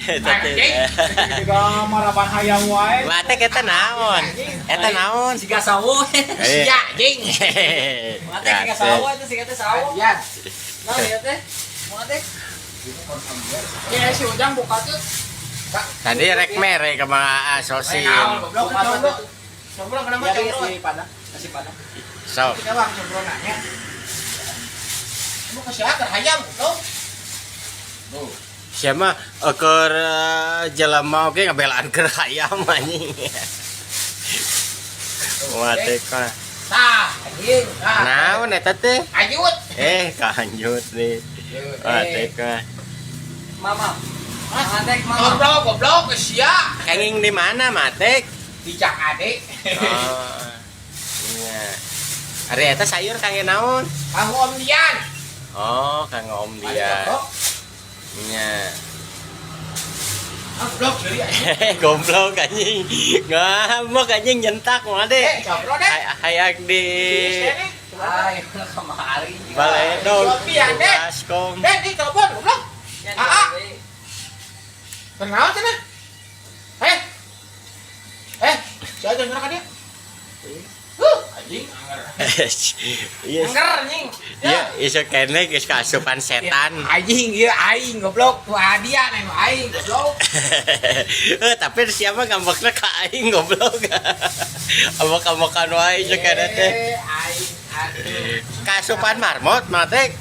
Eta teh. Juga maraban hayam wae. Matek eta naon? Eta naon? Siga sawo. Eh. Sia anjing. Matek siga sawo itu siga teh sawo. Adian. Nah, ya teh. Matek. Ya si Ujang buka tuh. Tadi rek mere ke mga sosin. Goblok, goblok. Combro kenapa Ya, combro? si Padang, nasi Padang. Sok. Kita bang combro nanya. Lu ke siapa hayam goblok? Tuh. Siapa keur jelema oge ngabelaan keur hayam anjing. Matek mah. Tah, anjing. Tah. Naon eta teh? Lanjut. Eh, kanjut nih. Matek mah. Mama. Matek mama. Goblok, goblok, ke sia. Kenging di mana Matek? Di Cakade. Oh. Iya. Ari eta sayur kangge naon? Kamu Om Dian. Oh, kanggo Om dia. Goblok. Iya. Ah, goblok jadi anjing. Goblok anjing. Ngamuk anjing nyentak mah Eh, deh. combro deh. Hayang di Ay, kemari. Baledog. Om Dian, deh. Baskom. Eh, di telepon goblok. Ah, ah. Kenal cenah? Eh. Eh, siapa yang gerak dia? Huh, anjing anger. Iya. Anger anjing. Iya, iso kene geus kaasupan setan. Anjing ieu aing goblok, nu adian anu aing goblok. Eh, tapi siapa ngambekna ka aing goblok. Ambek-ambekan wae iso kene teh. Eh, aing atuh. Kaasupan marmot matek.